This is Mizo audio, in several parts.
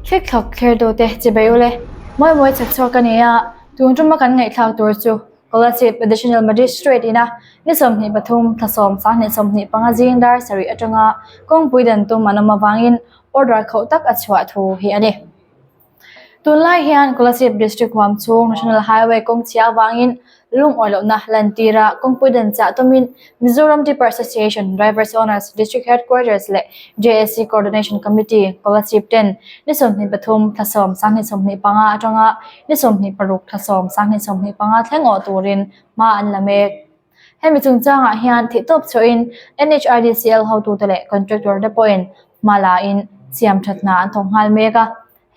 Thlikthlak thlertute chibai ule. Mawi mawi chak chhuak a ni a, tun tuma kan ngaihthlak tur chu Kolasib Additional Magistrate ina ni 23 thla sawm sanghnih 25 zing dar sarih atanga kawngpui dan tum an awm avangin order khauh tak a chhuah thu hi a ni. Tunlai hian Kolasib District huam chhung National Highway kawng chhia avangin lungawi lohna lantira kawngpui dan chah tumin Mizoram Tipper Association, Drivers Owners, District Headquarters leh JAC Coordination Committee, Kolasib ten ni 23 thla sawm sanghnih 25 atanga ni 26 thla sawm sanghnih 25 thleng awh turin hma an la mek. Hemi chungchangah hian theihtawp chhuahin NHIDCL hotute leh contractor te pawhin hma la in siam that hna an thawk nghal mek a.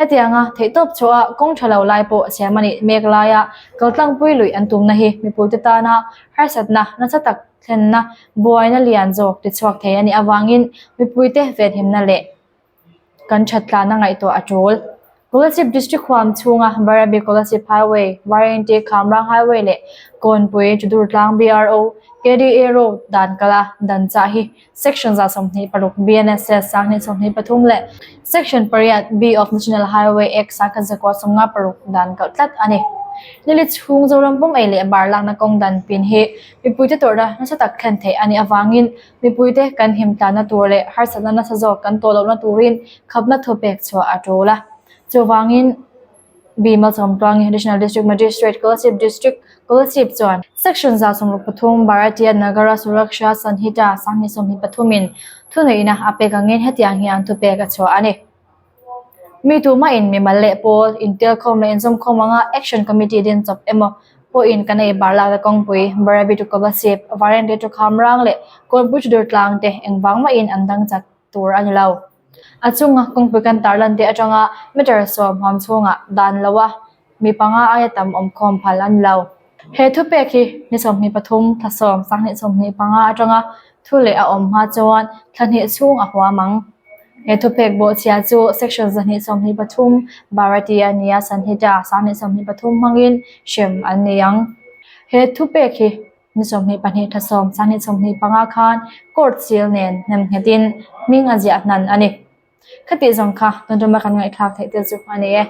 Hetianga theihtawp chhuah kawng tha lo lai pawh siam a nih mek laia kaltlangpui luih an tumna hi mipuite tana harsatna nasa tak thlenna buaina lian zawk tichhuak thei a nih avangin mipuite venhimna leh kan that tlana ngaihtuah a tul. Kolasib District huam chhunga Barabi Kolasib Highway, Varengte Khamrang Highway leh Kawnpui Chudurtlang BRO, KDA Road dan kala dan chah hi Section 126 BNSS 2023 leh Section pariat B of National Highway Act 1956 dan kalh tlat a ni. Nili chhung Zoram pum ei leh bar lakna kawng dan pin hi mipuite tawrhna nasa tak thlen theih a nih avangin mipuite kan him tlanna tur leh harsatna nasa zawk kan tawh lohna turin khapna thupek chhuah a tul a. Chuvangin B. Malsawmtluangi Additional District Magistrate, Kolasib District, Kolasib chuan Section 163 Bharatiya Nagara Suraksha Sanhita 2023 in thuneihna a pek angin hetiang hian thupek a chhuah a ni. Mi tumahin mimal leh pawl, intelkhawm leh inzawmkhawm anga Action Committee din chawp emaw pawhin kan ei bar lakna kawngpui, Barabi to Kolasib, Varente to Khamrang leh Kawnpui to Durtlang te engvang mahin an dang chat tur a ni lo. A chunga kawngpui kan tarlan te atanga meter sawm huam chhungah dan lo a, mi panga aia tam awmkhawm phal a ni lo. He thupek hi ni 23 thla sawm sanghnih 25 atanga thu leh a awm hma chuan thla hnih chhung a huam ang. He thupek bawhchhia chu section 223 Bharatiya Nyaya Sanhita 2023 hmangin hrem an nei ang. He thupek hi Ni 22 tha sawm sanghnih 25 khan court seal nen hnem nghetin hming a ziah hnan a ni. Khatih zawng kha tun tuma kan ngaihthlak theih te chu a ni e.